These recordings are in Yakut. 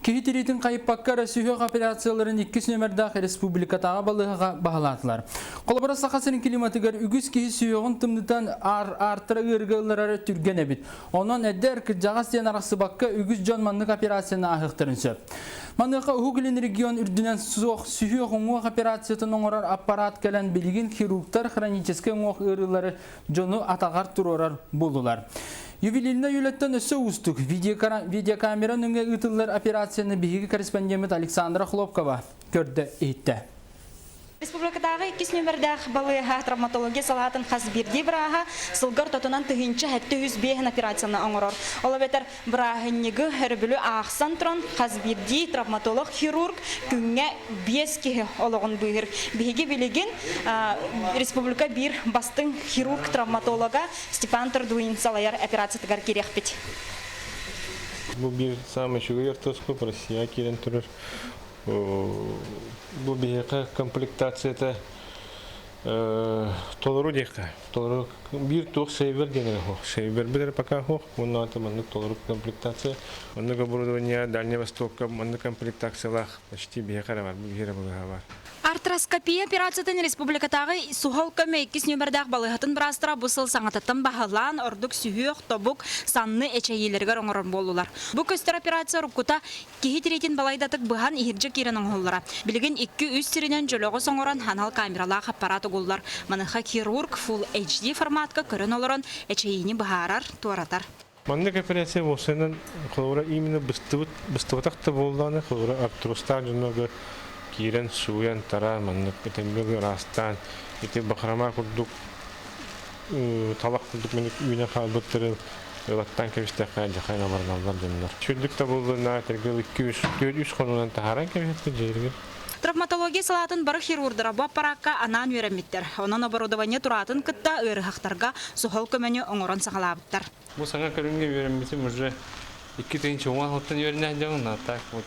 Киһи тириитин хайыппакка эрэ сүһүөх операцияларын иккис нүөмэрдээх республикатааҕы балыыһаҕа баһылаатылар. Холобура, Саха сирин климатыгар үгүс киһи сүһүөҕүн тымнытан аар-аартара ыарыыга ылларара түргэн эбит. Онон эдэр, кырдьаҕас диэн арахсыбакка үгүс дьон маннык операцияны ааһыахтарын сөп. Маныаха Уһук Илин регион үрдүнэн суох сүһүөх уҥуох операциятын оҥорор аппарат кэлэн билигин хирургтар хроническай уҥуох ыарыылары дьону атаҕар туруорар буоллулар. Ювелирнай үлэттэн өссө уустук видеокамера нөҥүө ыытыллар операцияны биһиги корреспондеммыт Александра Хлопкова көрдө-иһиттэ. Республикатааҕы иккис нүөмэрдээх балыыһа травматология салаатын хас биирдии бырааһа сылга ортотунан 1705 операцияны оҥорор. Ол эбэтэр бырааһынньыгы өрөбүлү аахсан туран хас биирдии травматолог-хирург күҥҥэ биэс киһи олоҕун быыһыыр. Биһиги билигин республика биир бастыҥ хирург-травматолога Степан Трдуин салайар операциятыгар киириэхпит. Бу биир саамай үчүгэй ортоскоп Россия киирэн турар. Бу биһиэхэ комплектацията толору диэххэ. Толору биир туох сейвер диэн эрэ суох. Сейвербит эрэ пока суох. Уонна маннык толору комплектация. Маннык оборудование Дальний Востокка маннык комплектациялаах почти биһиэхэ эрэ бар. Бу биһиэхэ эрэ балыыһа бар. Артроскопия операциятын республикатааҕы суһал көмө иккис нүөмэрдээх балыыһатын быраастара бу сыл саҥатыттан баһылаан, ордук сүһүөх, тобук, санны эчэйиилэригэр оҥорор буоллулар. Бу көстөр операция уруккута киһи тириитин балайдатык быһан иһирдьэ киирэн оҥоһуллара. Билигин икки-үс сиринэн дьөлөҕөс оҥорон анал камералаах аппарат угуллар. Маныаха хирург Full HD форматка көрөн олорон эчэйиини быһаарар, туоратар. Маннык операция уопсайынан холобура именно быстыбыт быстыбатах да буоллаҕына холобура артрозтаах дьоннорго киирэн сууйан тараан маннык этэҥҥэ ыраастаан ити бахрома курдук талах курдук маннык үүнэн хаалбыттарын ылаттаан кэбистэххэ дьахай абарыналлар дьоннор. Сүрдүк табыллына тэргэл икки үс түөрт үс хонугунан таһааран кэбиһэттэр дьиэлэригэр. Травматология салаатын бары хирурдара бу аппараакка анаан үөрэммиттэр. Онон оборудование тураатын кытта ыарыһахтарга суһал көмөнү оҥорон саҕалаабыттар. Бу саҥа көрүҥҥэ үөрэммитим уже 2016 үөрэнэ сылдьабын, а так вот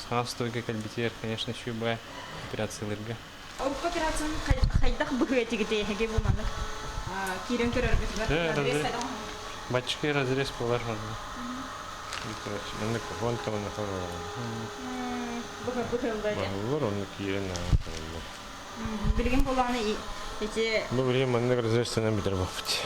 саҥа стойга кэлбитигэр, конечно, еще баа операцияларга. Урукку операцияны хайдах быһыы этигитий эһиги бу маннык киирэн көрөргүтүгэр разрез хайдах Баччыкы разрез буолар онно. Короче, маннык вон там Баһыллар онно киирэн аҕаллар. Билигин буолааны ити Бу билигин маннык разрезтанан бүтэр буолбут.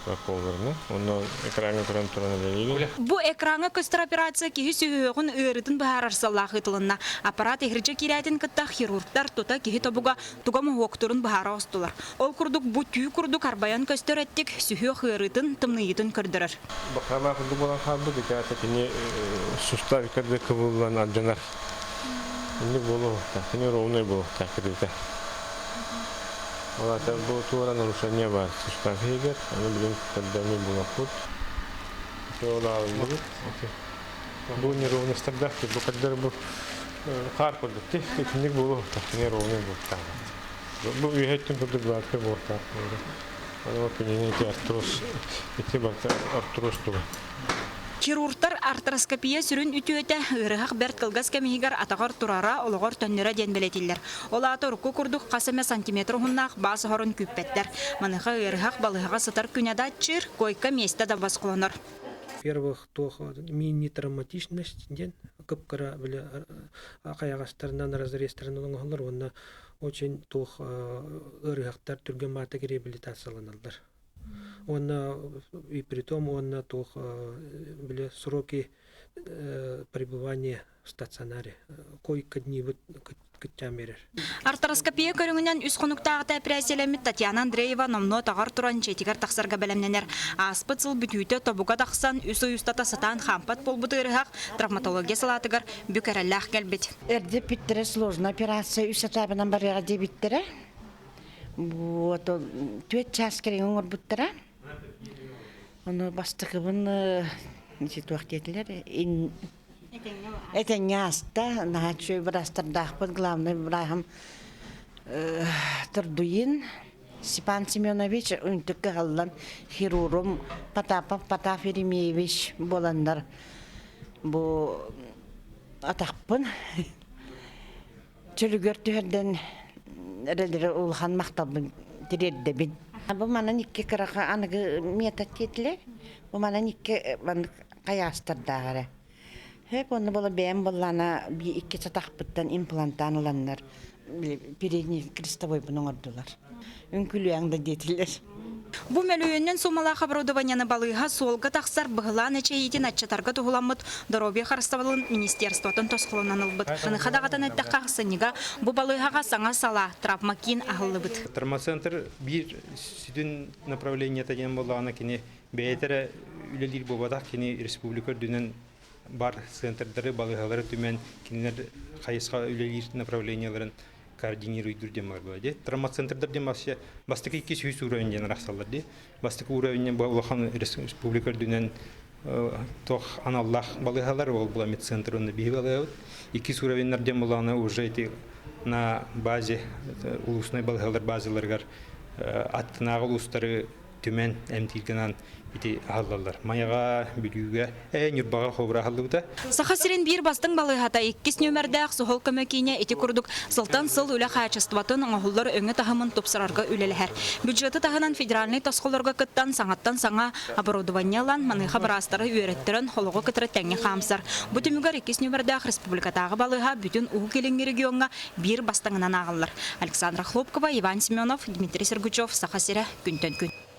Проколларына. Онно экраҥҥа көрөн туран үлэлиибин. Бу экраҥҥа көстөр операция киһи сүһүөҕүн ыарыытын быһаарар сыаллаах ыытылынна. Аппарат иһирдьэ киирээтин кытта хирургтар тута киһи тобуга туга моһуоктуурун быһаара оҕустулар. Ол курдук бу түү курдук арбайан көстөр эттик сүһүөх ыарыытын, тымныйыытын көрдөрөр. Бакаалаах курдук буолан хаалбыт, ити аата кини сустаах иккэрдэ кыбыллан алдьанар. Инник буолуохтаах, кини ровнай буолуохтаах кирбитэ. Ол аата бу туора нарушение баар сустаах иһигэр, аны билин көрдөммүт буолуохпут. Ити ол аалыллыбыт. Бу неровностардаах бу каддар бу хаар курдук ти итинник буолуохтаах, кини ровнай буолуохтаах. Бу үөһэттэн курдук гладкай буолуохтаах. Аны кинини ити артроз, ити барыта артроз туга. Хирургтар артроскопия сүрүн үтүөтэ ыарыһах бэрт кылгас кэм иһигэр атаҕар турара, олоҕор төннөрө диэн бэлиэтииллэр. Ол аата урукку курдук хас эмэ сантиметр уһуннаах баас оһорун күүппэттэр. Маныаха ыарыһах балыыһаҕа сытар күнэ да аччыыр, койка миэстэ да босхолонор. Во-первых, туох мини-травматичность диэн кып-кыра били хайаҕастарынан, разрезтарынан оҥоһуллар уонна очень туох ыарыһахтар түргэн баатык реабилитацияланаллар. Уонна и притом уонна туох били сроки пребывания в стационаре койка днибит кыттаан биэрэр. Артроскопия көрүҥүнэн үс хонуктааҕыта эпэрээссийэлэммит Татьяна Андреева номнуо таҕар туран дьиэтигэр тахсарга бэлэмнэнэр. Ааспыт сыл бүтүүтэ тобуга тахсан үс ый устата сатаан хаампат буолбут ыарыһах травматология салаатыгар бүк эрэллээх кэлбит. Эрдэ эппиттэрэ сложная операция үс этабынан барыаҕа диэбиттэрэ. Вот түөрт чаас кэриҥэ оҥорбуттара. Ону бастакыбын туох диэтилэр этэҥҥэ ааста. Наһаа үчүгэй быраастардаахпыт. Главный бырааһым Тордуин Степан Семенович үнтүк кыһаллан хирурум Потапов Потап Еремеевич буоланнар бу атахпын чөлүгэр түһэрдэн эрэллэрэ улахан махталбын тириэрдэбин. Бу манан икки кыраха аныгы метод диэтилэр. Бу манан икки маннык хайаастардаах эрэ. Хөп онно буола бэйэм буоллаана би икки сатахпыттан имплантаан ыланнар передний крестовойбун оҥордулар. Үҥкүлүөҥ да диэтилэр. Бу мөлүйүөнүнэн суумалаах оборудованиены балыыһа суолга тахсар быһылаан эчэйиитин аччатарга туһуламмыт доруобуйа харыстабылын министерствотын тосхолунан ылбыт. Маныаха даҕатан эттэххэ, ахсынньыга бу балыыһаҕа саҥа салаа травмакиин аһыллыбыт. Травмацентр биир сүдүн направлениета диэн буоллаҕына кини бэйэтэ эрэ үлэлиир буолбатах, кини республика үрдүнэн бар центрдары, балыыһалары түмэн кинилэр хайысха үлэлиир направлениеларын координируйдуур диэн баар буолар дии. Травмацентрдар диэн вообще бастакы 200 уровень диэн арахсаллар дии. Бастакы уровень бу улахан республика үрдүнэн туох аналлаах балыыһалар, ол була медцентр уонна биһи балыыһабыт. Иккис уровеннар диэн булаана уже эти на базе улуусунай балыыһалар базаларыгар аттынааҕы улуустары түмэн эмтииргэнэн ити аһыллаллар. Майаҕа, Бүлүүгэ, э, Ньурбаҕа хобура аһыллыбыта. Саха сирин биир бастыҥ балыыһата иккис нүөмэрдээх суһал көмө киинэ ити курдук сылтан сыл үлэ хаачыстыбатын оҥоһуллар өҥө таһымын тупсарарга үлэлэһэр. Бюджеты таһынан федеральнай тосхоллорго кыттан саҥаттан саҥа оборудование ылан, маныаха быраастары үөрэттэрэн олоҕу кытары тэҥҥэ хаамсар. Бу түмүгэр иккис нүөмэрдээх республикатааҕы балыыһа бүтүн Уһук Илиҥҥи региоҥҥа биир бастыҥынан ааҕыллар. Александра Хлопкова, Иван Семенов, Дмитрий Сергучев, Саха сирэ, күнтэн күн.